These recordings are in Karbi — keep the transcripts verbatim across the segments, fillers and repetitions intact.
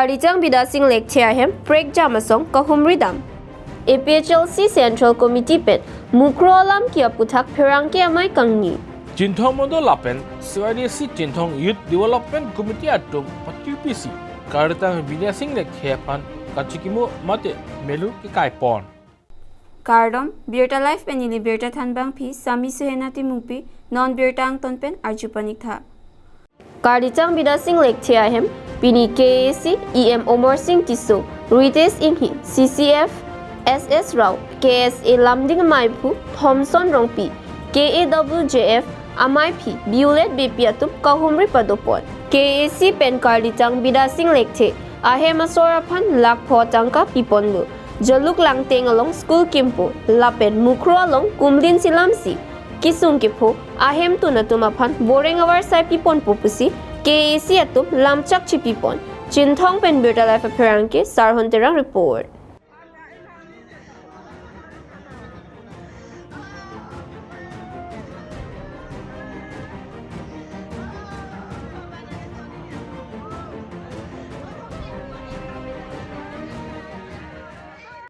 Karlitang Bidya Sing Lekthe ahem prekjam asong kahumri dam. A P H L C Central Committee pen Mukroh alam ke aputhak pherangke amei kangni. Chinthong Mondol lapen C Y D C Chinthong Youth Development Committee atum patupisi Karlitang Bidya Sing Lekthe aphan kachikimo mate melu kekai pon. Kardom, Birta Live pen neli Birta Thanbangpi, Sami Suhena Timungpi, non birta angton pen arju panik tha. Karlitang Bidya Sing Lekthe ahem pini K A A C E M Amar Sing Tisso, Ritesh Inghi, C C F S S Rao, K S A Lamding Ameiphu Thomson Rongpi, K A W J F Ameiphi Violet Beypi atum kahumri padopon. K A A C pen Karlitang Bidya Sing Lekthe ahem asor aphan lakh pho tangka piponlo. Jaluk Langteng along school kimpo lapen Mukroh along kumlin silamsi kisung kepho ahemtun atum aphan boreng avarsai piponpo pusi K A A C atum lamchak chipipon. Chinthong pen Birta Live apherangke Sarhon Terang report.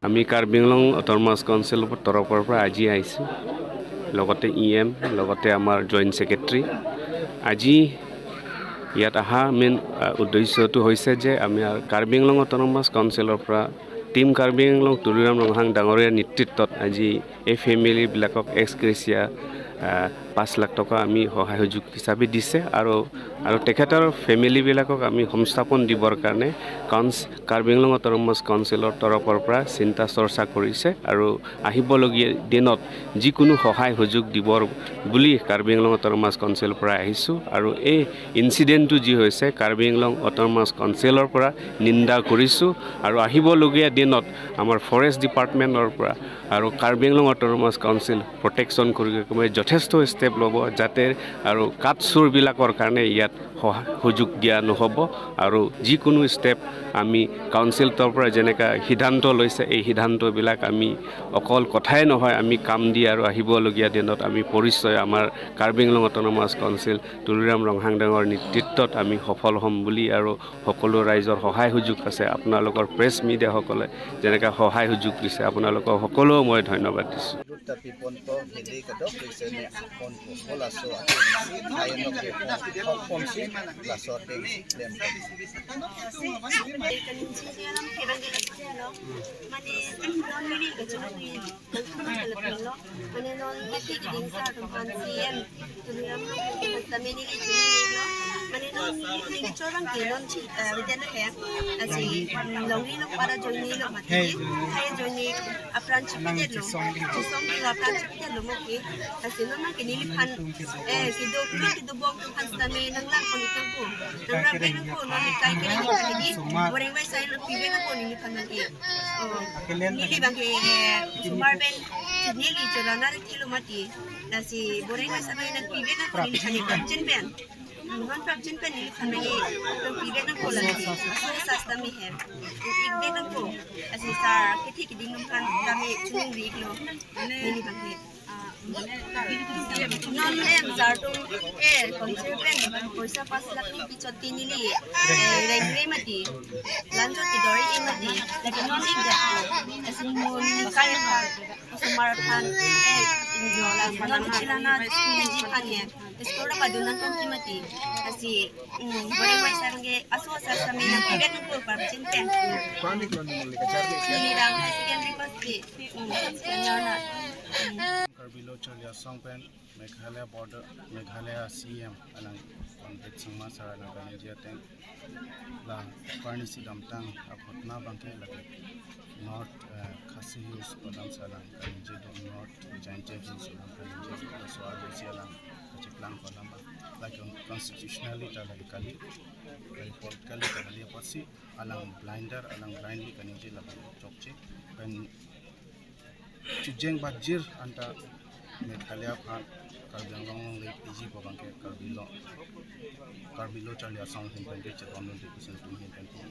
আমি কাৰ্বি আংলং অট'নমাছ কাউন্সিলৰ তৰফৰ পৰা আজি আহিছোঁ, লগতে E M, লগতে আমাৰ joint secretary. আজি ইয়াত অহা মেইন, আ, উদ্দেশ্যটো হৈছে যে আমি আৰ-, কাৰ্বি আংলং অট'নমাছ কাউন্সিলৰ পৰা টিম কাৰ্বি আংলং তুলিৰাম ৰংহাং ডাঙৰীয়াৰ নেতৃত্বত আজি এই ফেমিলিবিলাকক এক্স গ্ৰেচিয়া, আ, পাঁচ লাখ টকা আমি সহায় সুযোগ হিচাপে দিছে আৰু, আৰু তেখেতৰ ফেমিলিবিলাকক আমি সংস্থাপন দিবৰ কাৰণে কাউন্স-, কাৰ্বি আংলং অট'নমাছ কাউন্সিলৰ তৰফৰ পৰা চিন্তা চৰ্চা কৰিছে আৰু আহিবলগীয়া দিনত যিকোনো সহায় সুযোগ দিবৰ বুলি কাৰ্বি আংলং অট'নমাছ কাউন্সিলৰ পৰা আহিছোঁ। আৰু এই ইনচিডেণ্টটো যি হৈছে কাৰ্বি আংলং অট'নমাছ কাউন্সিলৰ পৰা নিন্দা কৰিছোঁ আৰু আহিবলগীয়া দিনত আমাৰ ফৰেষ্ট ডিপাৰ্টমেণ্টৰ পৰা আৰু কাৰ্বি আংলং অট'নমাছ কাউন্সিল প্ৰটেকশ্যন কৰ্মীয়ে যথেষ্ট ষ্টেপ ল'ব, যাতে আৰু কাঠচোৰবিলাকৰ কাৰণে ইয়াত সহায় সুযোগ দিয়া নহ'ব। আৰু যিকোনো ষ্টেপ আমি কাউন্সিলৰ পৰা যেনেকা সিদ্ধান্ত লৈছে, এই সিদ্ধান্তবিলাক আমি অকল কথাই নহয়, আমি কাম দি আৰু আহিবলগীয়া দিনত আমি পৰিচয় আমাৰ কাৰ্বি আংলং অট'নমাছ কাউন্সিল তুলিৰাম ৰংহাং ডাঙৰ নেতৃত্বত আমি সফল হ'ম বুলি আৰু সকলো ৰাইজৰ সহায় সুযোগ আছে। আপোনালোকৰ প্ৰেছ মিডিয়াসকলে যেনেকা সহায় সুযোগ দিছে, আপোনালোকক সকলো মই ধন্যবাদ দিছোঁ। Tapi ponpo hili kedok bisa ni ponpo pola so ati si kaya no ke pon pon si la so ati si klem. Mane non mati keding sa atum aphan C M Tuliram lo, mane neli chini lo, mane non neli chorang ke non chi, eh, weekend ke, lasi, mm, longri lo para join lo mati, hai join apran chipidetlo, chisong ke apran chipidetlo mati, lasi non ke neliphan, eh, kedo, kedo bong atum aphan sitame nanglang pon itum ko, nangrap pen ko, non kai ke neliphan lagi, goreng bai sai lo pibe ko neliphan lagi. Oh, neli abang ke, eh, osomar pen, neli chorang nari thilo mati. Lasi boreng bai sitame nangpibe nangpo neli kali prapjin pen. Non prapjin pen neli kali nangpibe nangpo lasi. Aso sa sitame hem. Pibe nangpo. Lasi sar kethe keding nangkan kami chunung ri iklo. Neli abang ke. Ah, non em sar atum, eh, council pen poisa pas lakh ni pichot ke neli. Eh, reng re mati. Lanchot kedor-i mati. Lake non ik da. Lasi mo neli kaya pa. Osomar aphan, eh, injo la non chilana school ji aphan ya. School ra padun nangtum ti mati. Lasi, mm, goreng bai sitame aso sa sitame nangpibe nangpo prapjin pen. Neli rang high secondary pass ke. Mm, senior na. Mm. Karbi Lo Charli Asong pen Meghalaya border, Meghalaya C M alang Conrad Sangma sir alang kaningje ateng la parnisi damtang aphutna abang ke lake North, eh, Khasi Hills kodam sir alang kaningje do, North Jaintia Hills alang kaningje do, laso arlo si alang kacheplang kodam abang lake constitutionally ta lake kali, lake politically ta kali apotsi alang blinder, alang blindly kaningje labang chokche pen chujeng bajir anta Meghalaya aphan Karbi Anglong along le P G ko abang ke Karbi Lo, Karbi Lo Charli Asong ahin pen ke chetondun ti kusen tum ahin pen tum.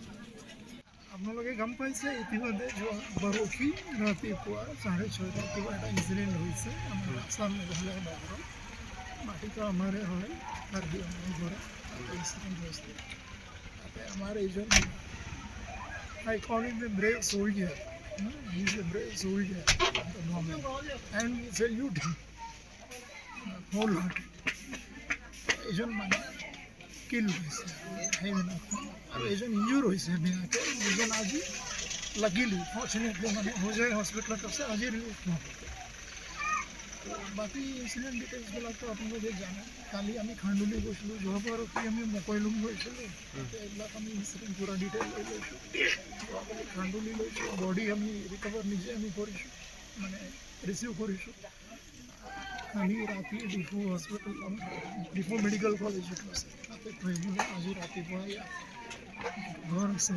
আপোনালোকে গম পাইছে ইতিমধ্যে যোৱা পৰহি ৰাতিপুৱা চাৰে ছয়টাত কিবা এটা ইনচিডেণ্ট হৈছে আমাৰ আছাম মেঘালয় বৰ্ডাৰত। মাটিতো আমাৰে হয়, কাৰ্বি আংলং বৰ্ডাৰ, তাতে ইনচিডেণ্ট হৈছে। তাতে আমাৰ এইজন I call him a brave soldier. Hmm? He's a brave soldier at the moment. And we salute him wholeheartedly. এজন মানে কিল হৈছে, সেই আৰু এজন ইনজুৰ হৈছে বেয়াকে, যিজন আজি লাগিলি, ফৰ্চুনেটলি মানে হোজাই হস্পিটেলত আছে, আজি ৰিলিফ নহ'ল। বাকী ইনচিডেণ্ট ডিটেইলছবিলাকতো আপোনালোকে জানে। কালি আমি খান্দুলি গৈছিলোঁ, যোৱা পৰহি আমি মকৈলুং গৈছিলোঁ। তাতে এইবিলাক আমি ইনচিডেণ্ট পূৰা ডিটেইল লৈ লৈছোঁ। যোৱাকালি খান্দুলি লৈছোঁ, বডি আমি ৰিকভাৰ নিজে আমি কৰিছোঁ, মানে ৰিচিভ কৰিছোঁ। কালি ৰাতি ডিফু হস্পিটেল, ডিফু মেডিকেল কলেজ যিটো আছে, তাতে থৈ আহিলোঁ। আজি ৰাতিপুৱা ইয়াত ঘৰ আছে।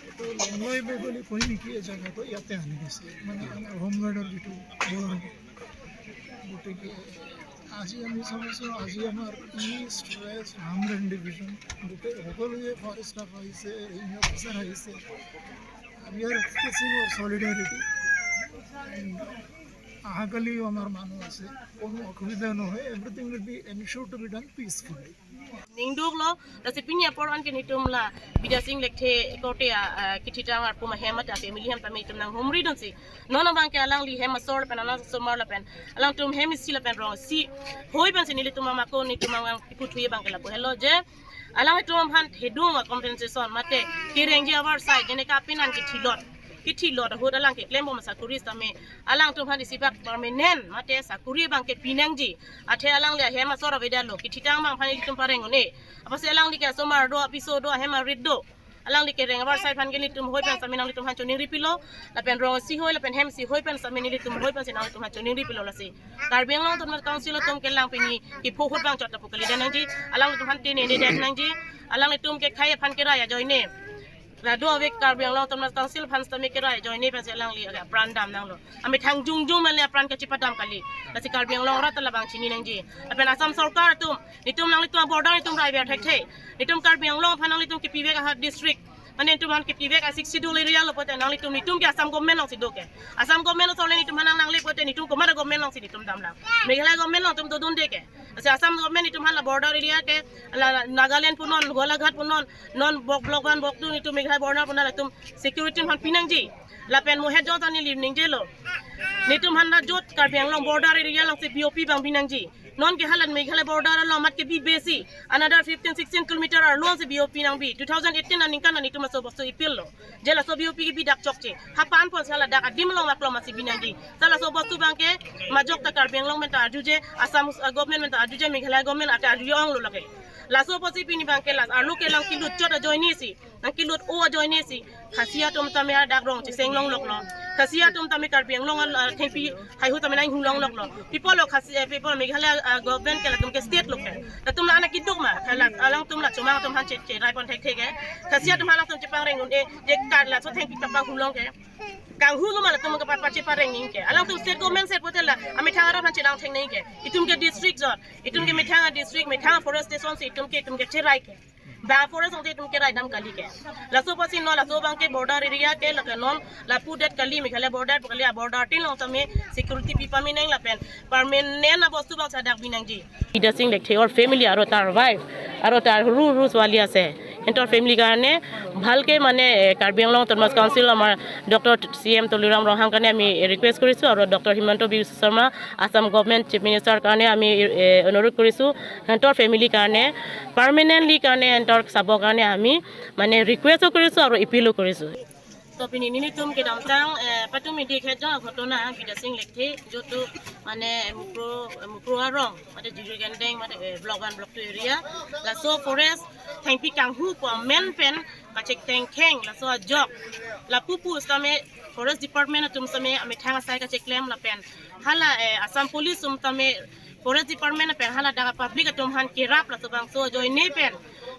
এইটো লংলই বেগ বুলি কয় নেকি এই জেগাটো, ইয়াতে আনি দিছে, মানে আমাৰ হোমগাৰ্ডৰ যিটো ঘৰ। গতিকে আজি আমি চাবিছোঁ, আজি আমাৰ ইষ্ট, ৱেষ্ট, হামৰেং ডিভিজন গোটেই সকলোৱে, ফৰেষ্ট ষ্টাফ আহিছে, ৰেঞ্জ অফিচাৰ আহিছে। We are expressing our solidarity. And অহাকালিও আমাৰ মানুহ আছে, কোনো অসুবিধা নহয়। Everything will be ensured to be done peacefully. Ningduklo, lasi pini apor anke netum la Bidya Sing Lekthe korte a, a, kethitang arpum ahem mate family ahem tame netum nanghumridunsi. Non abangke alangli hem asor lapen alang asomar lapen alangtum hem isi lapen rong isi hoi pensi nelitum amako netum angbong kiputhui abangke lapu helo je alangtum aphan thedung a-compensation mate kerengji avarsai jene kapinan kethilot, kethilot ahut alang keklembom asakuri sitame alangtum aphan isibak permanent mate sakuri abangke pinangji. Athe alangli ahem asor avedetlo, kethitang abang aphan ilitum pareng un-e. Apotsi alangli ke asomar do, apiso do, ahem arit do. Alangli kereng avarsai aphan ke nelitum hoi pen sitame nanglitum aphan choningripilo, lapen rong isi hoi, lapen hem isi hoi pen sitame nelitum hoi pensi nanglitum aphan choningripilo lasi. Karbi Anglong Autonomous Council atum kelang pini kepho ahut abang chot lapu kalidet nangji, alanglitum aphan tene nedet nangji, alanglitum kekhei aphan kerai ajoine. La do ave Karbi Anglong Autonomous Council aphan sitame kerai ajoine pensi alangli aga pran dam nanglo. Amethang jongjong male apran kachepadam kali. Lasi Karbi Anglong arat labang chini nangji. Lapen Assam sorkar atum, netum nanglitum border netum raiver thekthe. Netum Karbi Anglong aphan nanglitum kepivek a district. Mane netum aphan kepivek a Sixth Schedule area lo pote nanglitum, netum ke Assam government alongsi do ke. Assam government along le netum aphan nangle pote netum komat a-government alongsi netum damlang. Meghalaya government along netum dodunde ke. Lasi Assam government netum aphan la border area ke, la Nagaland punon, Golaghat punon, non bok block one, block two netum Meghalaya border punon latum security aphan pinangji. Lapen mohet jot ani lim ningjelo. Netum aphan la jot Karbi Anglong border area alongsi B O P abang pinangji. Non ke hala Meghalaya border along amat kebi besi. Another fifteen, sixteen kilometer arlo alongsi B O P nangbi. Two thousand eighteen aningkan netum laso bostu ipillo. Je laso B O P kebi dak chokche. Hapan ponsi hala dak adim along aklong masi binangji. Sa laso bostu abangke majok ta Karbi Anglong pen ta arjuje, Assam, uh, government pen ta arjuje, Meghalaya government ata arjuje onglo lake. Laso apotsi pini abangke la arlo kelang kilut chot ajoine si, nangkilut o ajoine si, Khasi atum tame adak rong cheseng longloklo. Khasi atum tame Karbi Anglong, uh, thengpi haihui tame nang hulong loklo. People lo Khasi, eh, people Meghalaya, ah, government ke latum ke state lo ke. Latum la anak kiduk ma, la alangtum la chomang atum aphan che, cherai pon thekthe ke. Khasi atum alangtum chepangreng un-e, je kar laso thengpi kapahulong ke. Kanghu lo ma latum kapapache pareng ning ke. Alangtum state government state pote la amethang arat aphan chedang theng ning ke. Itum ke district jot, itum ke methang a-district, methang forest station si itum ke, itum ke cherai ke. Ba forest alongsi itum kerai dam kali ke. Laso apotsi non laso abangke border area ke lake non lapu det kali, Meghalaya border pu kali, a-border tin along tame security pipame nang lapen permanent abostu abang sadak binangji. Bidya Sing Lekthe or family aro tar wife aro tar ru ru swali ase. Entor family karne bhalke mane, eh, Karbi Anglong Autonomous Council amar Doctor C M Tuliram Ronghang karne ami request korisu aro Doctor Himanta Biswa Sarma Assam government chief minister karne ami, eh, onurot korisu. Entor family karne permanently karne entor sabo karne ami mane request o korisu aro appeal o korisu. To pini nelitum kedamtang, eh, patum idik het jong ghotona Bidya Sing Lekthe jotu mane Mukro, Mukro arong mate Jirikindeng mate, eh, block one block two area. Laso forest thengpi kanghu pu amen pen kachethengtheng laso ajok. Lapu pu sitame forest department atum sitame amethang asai kacheklem lapen hala, eh, Assam police atum tame forest department pen hala dak public atum aphan kerap laso bangso ajoine pen.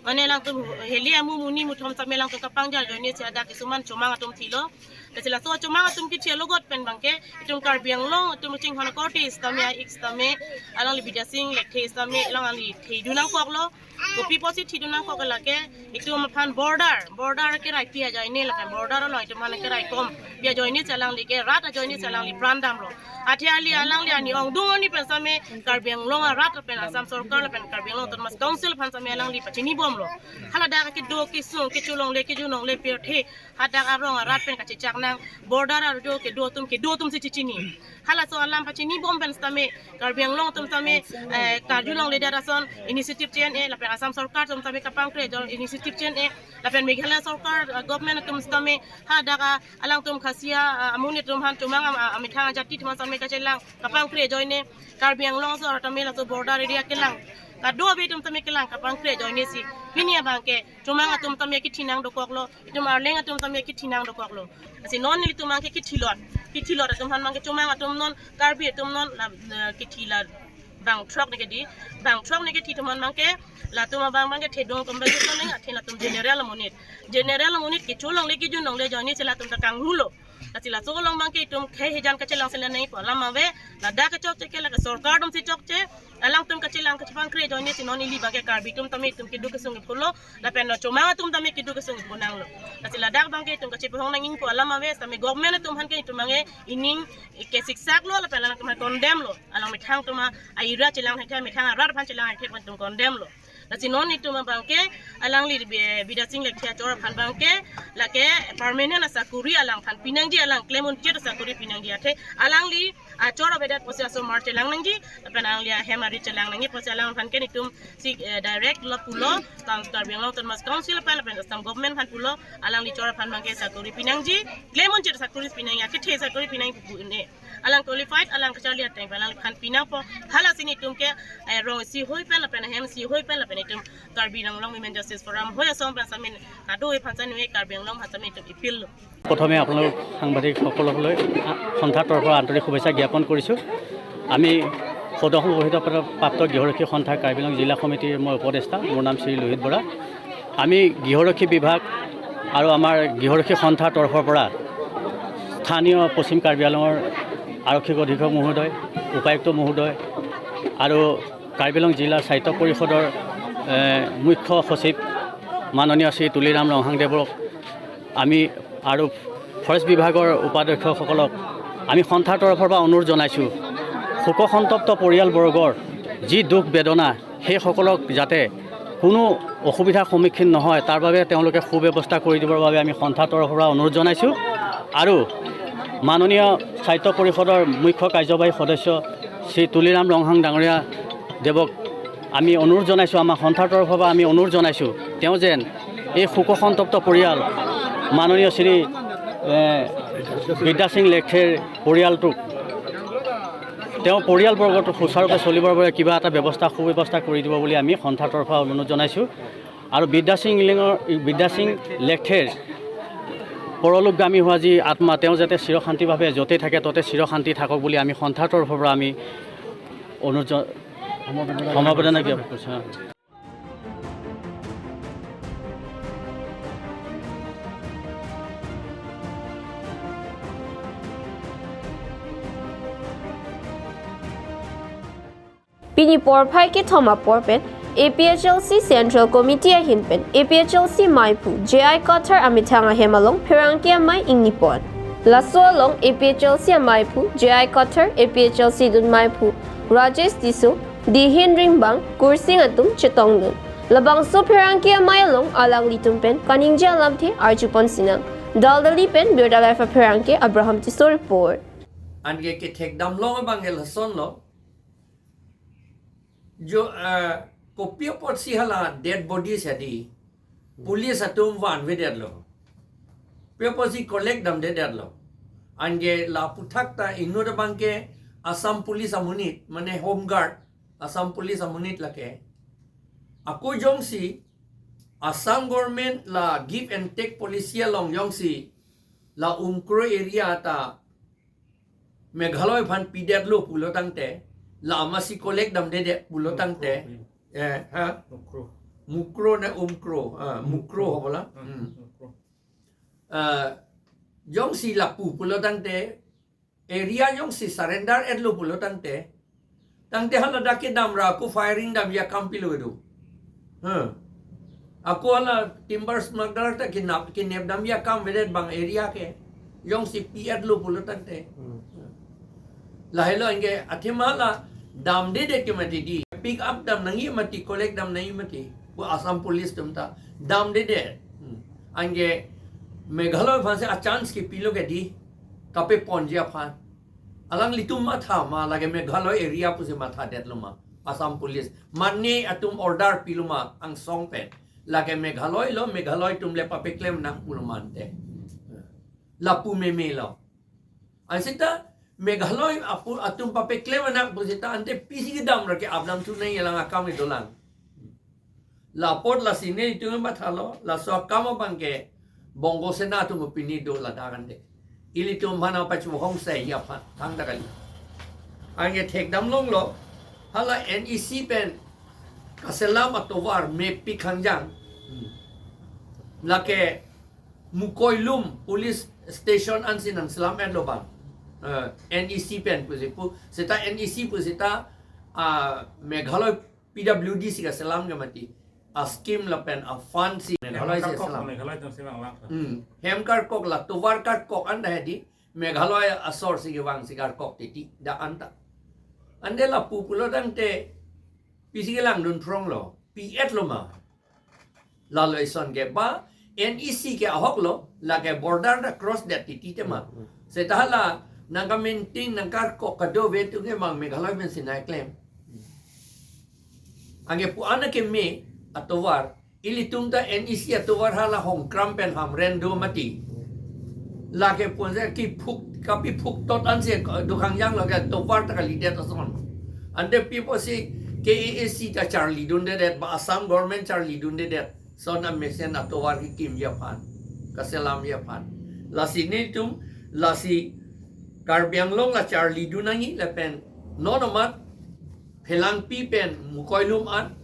Mane alangtum heli amu muni muthom sitame alangtum kapangja ajoine si adak kisuman chomang atum thilo. Lasi laso chomang atum kethi alogot pen abangke itum Karbi Anglong atum chinghon korte sitame a-ik sitame alangli Bidya Sing Lekthe sitame alangli thedun nangkoklo. Kopi apotsi thedun nangkok lake itum aphan border, border kerai pi ajoine lapen border along itum aphan kerai kom pi ajoine si alangli ke rat ajoine si alangli pran damlo. Athe ali alangli ani ongdung ani pen sitame Karbi Anglong arat lapen Assam sorkar lapen Karbi Anglong Autonomous Council aphan sitame alangli pachinibom. lo. Haladak kedo kesung, kecholongle, kejunlongle pirthe, hadak arong arat pen kachechak nang, border arjo kedo atum, kedo atum si chechini. Halaso alam pachini bom pen sitame, Karbi Anglong atum sitame, eh, karjulongle det ason initiative che-en-e, lapen Assam sorkar atum sitame kapangkre ajoine initiative che-en-e, lapen Meghalaya sorkar, eh, government atum sitame, hadak alangtum Khasi a, a, amonit atum aphan chomang am-, a, amethang ajati atum aphan sitame kachelang kapangkre ajoine, Karbi Anglong aso tame laso border area kelang, kado abe atum sitame kelang kapangkre ajoine si, pini abangke chomang atum sitame kithi nang dokoklo, itum arleng atum sitame kithi nang dokoklo. Lasi non nelitum abangke kithilot, kithilot atum aphan abangke chomang atum non, Karbi atum non, la, la, kithi la bang throk ne kedi, bang throk ne kithi atum aphan abangke, latum abang abangke thedung atum abangke toneng, athe latum general amonit. General amonit kecholongle kejunlongle ajoine si latum ta kanghulo. Lasi laso along abangke itum khei hejan kachelang selenei pu alam ave, ladak kechokche ke lake sorkar atum si chokche, alangtum kachelang kachepangkre ajoine si non ili abangke Karbi atum sitame itum keduk kesung iphulo, lapen chomang atum sitame keduk kesung iphu nanglo. Lasi ladak abangke itum kachepahong nangji pu alam ave, sitame government atum aphan ke itum abangke ining kesiksak lo, lapen alangtum condemn lo, alang methang atum a-area chelang thekthe, methang arat aphan chelang thekthe pu itum condemn lo. Lasi non itum abangke alangli Bi-, Bidya Sing Lekthe achor aphan abangke, lake permanent asakuri alangphan pinangji, alang klem unchit asakuri pinangji athe, alangli achor avedet pusi asomar chelang nangji, lapen alangli ahem arit chelang nangji pusi alangphan ke itum si, eh, direct lo pulo, Council, Karbi Anglong Autonomous Council aphan, lapen Assam government aphan pulo, alangli achor aphan abangke sakuri pinangji, klem unchit sakuri pinangji, akethe sakuri pinangji pu un-e. Alang qualified, alang kacharli ateng pen alangphan pinangpo. Halasi nelitum ke, eh, rong isi ahoi pen lapen ahem isi ahoi pen lapen itum Karbi Anglong Women Justice Forum ahoi ason pen sitame kado-e aphan sitame Karbi Anglong aphan sitame itum appeal lo. প্ৰথমে আপোনালোক সাংবাদিকসকললৈ, আ, সন্থাৰ তৰফৰ আন্তৰিক শুভেচ্ছা জ্ঞাপন কৰিছোঁ। আমি সদ্যসংগঠিত প্ৰাপ্ত গৃহৰক্ষী সন্থা কাৰ্বি আংলং জিলা সমিতিৰ মই উপদেষ্টা, মোৰ নাম শ্ৰী লোহিত বৰা। আমি গৃহৰক্ষী বিভাগ আৰু আমাৰ গৃহৰক্ষী সন্থাৰ তৰফৰ পৰা স্থানীয় পশ্চিম কাৰ্বি আংলঙৰ আৰক্ষী অধীক্ষক মহোদয়, উপায়ুক্ত মহোদয় আৰু কাৰ্বি আংলং জিলা স্বায়ত্ত পৰিষদৰ, এ, মুখ্য সচিব মাননীয় শ্ৰী তুলিৰাম ৰংহাং দেৱক আমি আৰু ফৰেষ্ট বিভাগৰ উপাধ্যক্ষসকলক আমি সন্থাৰ তৰফৰ পৰা অনুৰোধ জনাইছোঁ, শোকসন্তপ্ত পৰিয়ালবৰ্গৰ যি দুখ বেদনা, সেইসকলক যাতে কোনো অসুবিধাৰ সন্মুখীন নহয়, তাৰ বাবে তেওঁলোকে সুব্যৱস্থা কৰি দিবৰ বাবে আমি সন্থাৰ তৰফৰ পৰা অনুৰোধ জনাইছোঁ। আৰু মাননীয় স্বায়ত্ত পৰিষদৰ মুখ্য কাৰ্যবাহী সদস্য শ্ৰী তুলিৰাম ৰংহাং ডাঙৰীয়া দেৱক আমি অনুৰোধ জনাইছোঁ, আমাৰ সন্থাৰ তৰফৰ পৰা আমি অনুৰোধ জনাইছোঁ, তেওঁ যেন এই শোকসন্তপ্ত পৰিয়াল মাননীয় শ্ৰী, এ, বিদ্যা সিং লেকথেৰ পৰিয়ালটোক, তেওঁৰ পৰিয়ালবৰ্গটো সুচাৰুৰূপে চলিবৰ বাবে কিবা এটা ব্যৱস্থা, সুব্যৱস্থা কৰি দিব বুলি আমি সন্থাৰ তৰফৰ পৰা অনুৰোধ জনাইছোঁ। আৰু বিদ্যা সিং ইংলেঙৰ, বিদ্যা সিং লেকথেৰ পৰলোকগামী হোৱা যি আত্মা, তেওঁ যাতে চিৰশান্তিভাৱে য'তে থাকে ত'তে চিৰশান্তি থাকক বুলি আমি সন্থাৰ তৰফৰ পৰা আমি অনুৰোধ জ-, সমবেদনা জ্ঞাপন কৰিছোঁ। Pini porphai kethom apor pen A P H L C Central Committee ahin pen A P H L C maiphu J I Kathar amethang ahem along pherangke amei ingni pon. Laso along A P H L C amaiphu J I Kathar, A P H L C dun maiphu Rajesh Tisso, Dihin Ringbang, Kursing atum chetongdun. Labangso pherangke amei along alanglitum pen kaningje alamthe arjupon sinang. Daldali pen Birta Life apherangke Abraham Tisso report. Anke kethekdam long abang ke lason lo. Jo, eh, kopi apotsi hala dead bodies hedi. Police atum vanvedetlo. Pi apotsi collect damdedetlo. Anke la aphuthak ta inut abangke Assam Police amonit, mane Home Guard, Assam Police amonit lake. Ako jongsi Assam government la give and take policy along jongsi la Umkro area ta Meghalaya aphan pidetlo pulo tangte, la amatsi collect damdedet pulo tangte, Mukro, eh, ha? Mukro. Mukro ne Umkro, ah, Mukro Mukro. Hobola? Ah, hmm. Mukro. Ah, jongsi lapu pulo tangte, area jongsi surrender etlo pulo tangte, tangte hala dak kedam ra ako firing damji akam pilo do. Huh. Ako hala timber smuggler ta kinap, kinep damji akam vedet bang area ke. Jongsi pi etlo pulo tangte. Hmm. Lahelo anke athema la damdedet ke mati di. Pick up dam nangji mati, collect dam nangji mati. Assam Police atum ta damdedet. Hmm. Anke Meghalaya aphansi a-chance kepilo ke dei, kapeponji aphan. Alanglitum matha ma, lake Meghalaya area pusi mathadetlo ma Assam Police? Mane atum order pilo ma angsong pen, lake Meghalaya lo, Meghalaya atum le papeklem nang pulo ma ante? Lapu meme lo. Ansita Meghalaya apu atum papeklem nang pu seta ante pisi kedam ra ke-apdam thu nai, alang akam kedolang. La apot lasi nelitum mathalo, laso akam abang ke Bongo Sena atum pini do ladak ante. Ilitum mana pachumhong sai ya pha thangta kali. Anke thekdam longlo, hala N E C pen kaselam atovar mepik hangjang. Hmm. Lake Mukoilum Police Station ansi nangselam-etlo bang. Eh, N E C pen pusi pu, seta N E C pu seta, ah, Meghalaya P W D si kaselam ke mati. A-scheme lapen a-fund si Meghalaya si Karkok, selam. Meghalaya atum selam lang. Hmm. Hem karkok la, tovar karkok anta hedi, Meghalaya asor si kevang si karkok titi, dak anta. Ante lapu pulo tangte, pisi kelangdun thronglo, pi-etlo ma? Lalo ison ke ba, N E C ke ahoklo, lake border ta cross det titi te ma. Hmm, hmm. Seta hala nangka-maintain, nangkarkok kadokave atum ke mang Meghalaya pensi nangklem. Anke pu ana keme atovar, ilitum ta N E C atovar hala Hongkram pen Hamren do mati. Lake punse kiphuk, kapiphuk tot ansi do hangjang lo ke tovar ta kalidet ason. Ante pi pusi K A A C ta charlidundedet, ba Assam government charlidundedet. Son amesen atovar kekimji aphan, kaselamji aphan. Lasi nelitum, lasi Karbi Anglong la charlidun nangji lapen non amat Phelangpi pen Mukoilum an,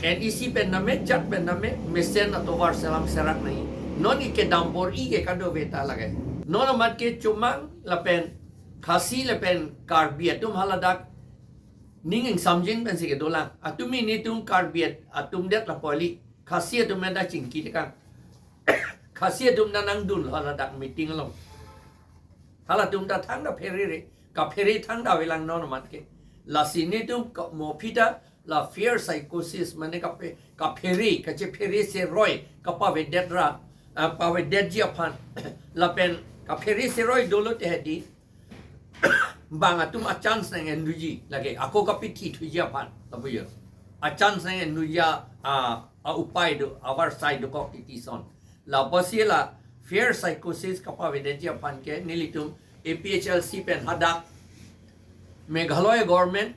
N E C pen name, jat pen name, mesen atovar selam serak nangji. Non ke kedam bor-i ke kadokave ta lake. Non amat ke Chomang lapen Khasi lapen Karbi atum haladak ning ingsamjin pensi kedolang. Atumi nelitum Karbi at-, atum det lapu kali, Khasi atum ta chingki tekang. Khasi atum ta nangdunlo haladak meeting along. Halatum ta thangta pherere, kaphere thangta avelang non amat ke. Lasi nelitum ka-, mo aphi ta la fear psychosis, mane kape-, kaphere, kachephere seroi kapavedet ra, ah, pavedetji aphan. Lapen kaphere seroi dolo te hedi, bang atum a-chance nang-enduji, lake ako kapithi thuji aphan, lapu jo. A-chance nang-enduji a, a, a-upai do, avarsai dokok titi son. Lapusi la fear psychosis kapavedetji aphan ke nelitum A P H L C pen hadak Meghalaya government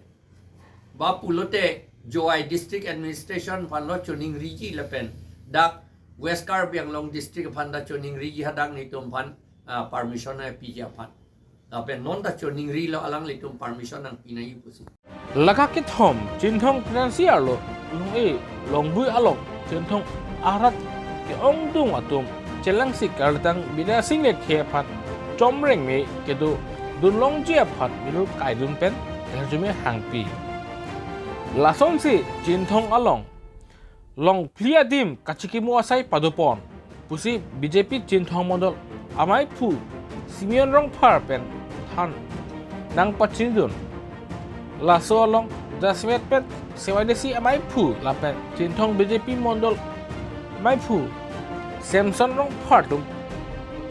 ba pulote Jowai District Administration aphanlo choningriji lapen dak West Karbi Anglong District aphan ta choningriji hadak nelitum aphan, ah, permission nangpiji aphan. Lapen non ta choningrilo, alanglitum permission nangpi nangji pusi. Lake kethom Chinthong P M C arlo Lung-e Longbui along Chinthong arat ke-ongdung atum chelangsi kartang Bidya Sing Lekthe aphan chomrengme kedodun longji aphan melu kaidun pen herjume hangpi. Lasonsi Chinthong along longphli adim kachikimo asai padopon pusi B J P Chinthong Mondol amaiphu Simeon Rongphar pen than nangpachinidun. Laso along jasemet pen C Y D C amaiphu lapen Chinthong B J P Mondol amaiphu Samson Rongphar atum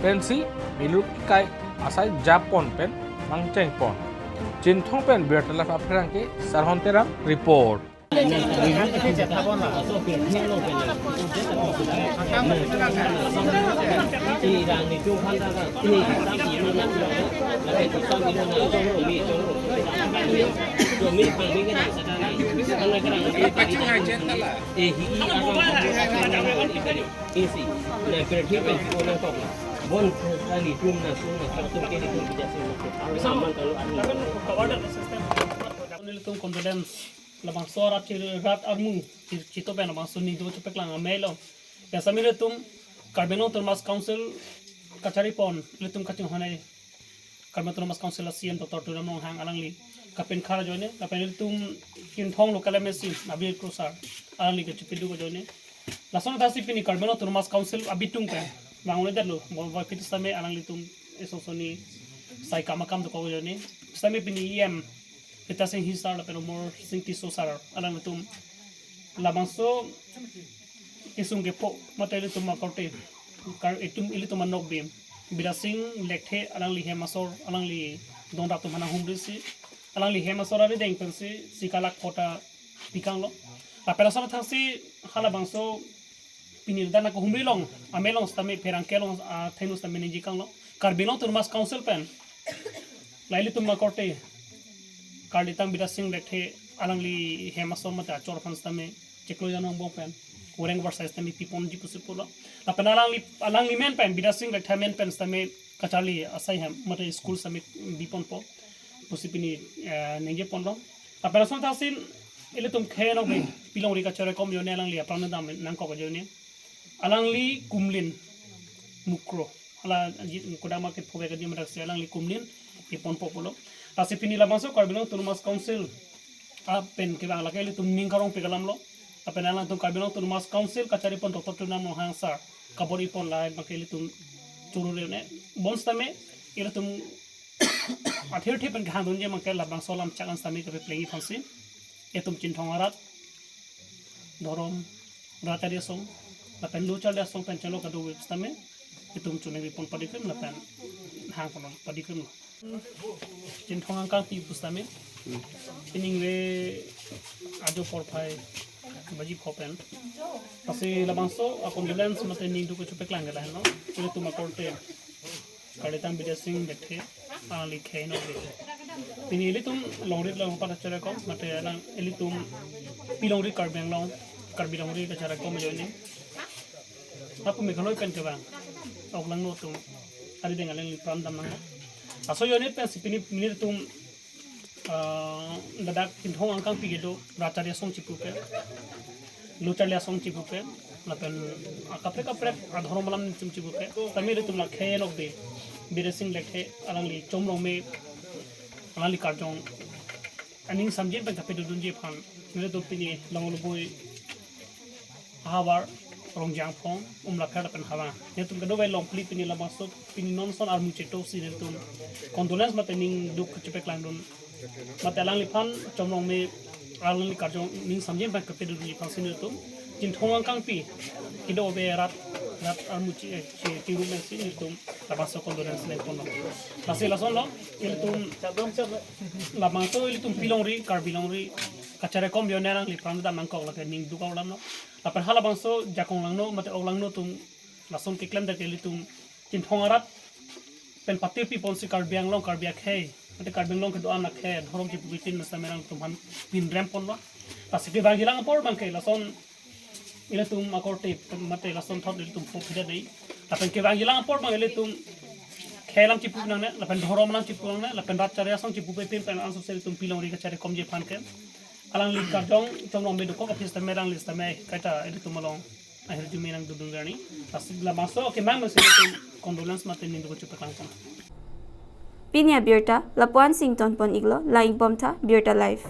pensi melu kekai asai japon pen mangchengpon. Chinthong pen birta la aphrang ke Sarhon Terang report. Nelitum condolence labangso arat chi-, rat armu chi-, chito pen labangso ningduk chepeklang amei lo. Pen sitame ilitum Karbi Anglong Autonomous Council kacharipon ilitum kachinghon ai Karbi Anglong Autonomous Council a C E M Doctor Tuliram Ronghang alangli kapinkha ajoine, lapen ilitum Chinthong local M A C Abir Krosar alangli kachipiduk ajoine. Lason athasi pini Karbi Anglong Autonomous Council abitung pen vang-un-edetlo, mo vangphi sitame alanglitum eson sonni sai kam akam dokok ajoine. Sitame pini E M Rita Singh Hissar lapen Amarsing Tisso sir alanglitum Labangso kesung kepho mate ilitum akorte, kar itum ilitum anokbe Bidya Sing Lekthe alangli hem asor, alangli dongdak atum aphan nanghumrisi, alangli hem asor arideng pensi sika lakh phota pikanglo. Lapen lason athak si halabangso pini dan ako humri along, amei along sitame, pherangke along, ah, thenu sitame ningje kanglo. Karbi Anglong Autonomous Council pen la ilitum akorte karlitang Bidya Sing Lekthe alangli hem asor mate achor aphan sitame chiklo jan angbong pen oreng oversize sitame piponji pusi pulo. Lapen alangli, alangli men pen, Bidya Sing Lekthe men pen sitame kacharli asai hem mate school sitame biponpo pusi pini, eh, ningje ponlo. Lapen lason athak si ilitum khei anokbe Pilongri Kacharli Akom Ajoine alangli apran dam nangkok ajoine, alangli kumlin Mukro, hala ji kodama kepho ke kadi madak si alangli kumlin piponpo pulo. Lasi pini labangso Karbi Anglong Autonomous Council apen kevang lake ilitum ning karongpik alamlo. Lapen alangtum Karbi Anglong Autonomous Council kacharipon Doctor Tuliram Ronghang sir kabor-ipon lahai abangke ilitum choro-re-un-e. Bonsitame ilitum athirthir pen kehangdunji abangke labangso alam chak an sitame kapeplengji aphansi itum Chinthong arat, dhorom, rat charli asong lapen lo charli asong pen chalo kadokave sitame itum choningri pon padikrim lapen hangpon padikrimlo. Chinthong angkangpi pusitame, iningve ajo porphai baji pho pen. Lasi labangso a-condolence mate ningduk kachepaklang ke lahenlo. Ilitum akorte karlitang Bidya Sing Lekthe alangli khei anokbe. Pini ilitum Longri Longri Kacharli Akom mate alang ilitum Pilongri Karbi Anglong, Karbi Longri Kacharli Akom Ajoine, lapu Meghalaya pen kevang oklangno atum arideng alangli pran dam nang. Laso ajoine pensi pini, pini ilitum, ah, ladak Chinthong angkangpi kedo rat charli asong chipupe, lo charli asong chipupe, lapen akaprek kaprek adhorom alam nelitum chipupe. Sitame ilitum la khei anokbe Bidya Sing Lekthe alangli chomrong me alangli karjong aning samjin pen kapedodunji aphan nelitum pini Longri Longri ahavar Rongjang Phong, Umlapher lapen Hawang, nelitum kadokave longpli pini labangso pini non ason armu chetok si nelitum condolence mate ningduk kachepaklangdun mate alangliphan chomrong me alangli karjong ning samjin pen kapedodunji aphansi nelitum Chinthong angkangpi kedo ave rat, rat armu chi, eh, chi, chingrum pensi nelitum labangso condolence le ponlo. Lasi lasonlo, ilitum labangso ilitum Pilongri, Karbi Longri Kacharli Akom Ajoine alangli pran dam nangkok lake ningduk alamlo. Lapen halabangso jakong langno mate oklangno atum lason keklem dak ilitum Chinthong arat pen patirpi ponsi Karbi Anglong, Karbi akhei mate Karbi Anglong kedo-an akhei dhorom chipupitin masa merang atum aphan pinrem ponlo. Lasi kevangjilang apor abangke lason ilitum akorte mate lasonthot ilitum pho phida dei. Lapen kevangjilang apor abang ilitum khei alam chipu nangne, lapen dhorom alam chipu nangne, lapen rat charli asong chipupe pin pen ansose ilitum Pilongri Kacharli Akomji aphan ke alangli karjong chomrong me dokok aphi sitame alangli sitame kaita ilitum along ahirjume nangdodun garni. Lasi labangso kemang pensi ilitum condolence mate ningduk kachepaklang pon. Pini abirta lapu-an si ingtonpon iklo, la-ik bomtha, Birta Live.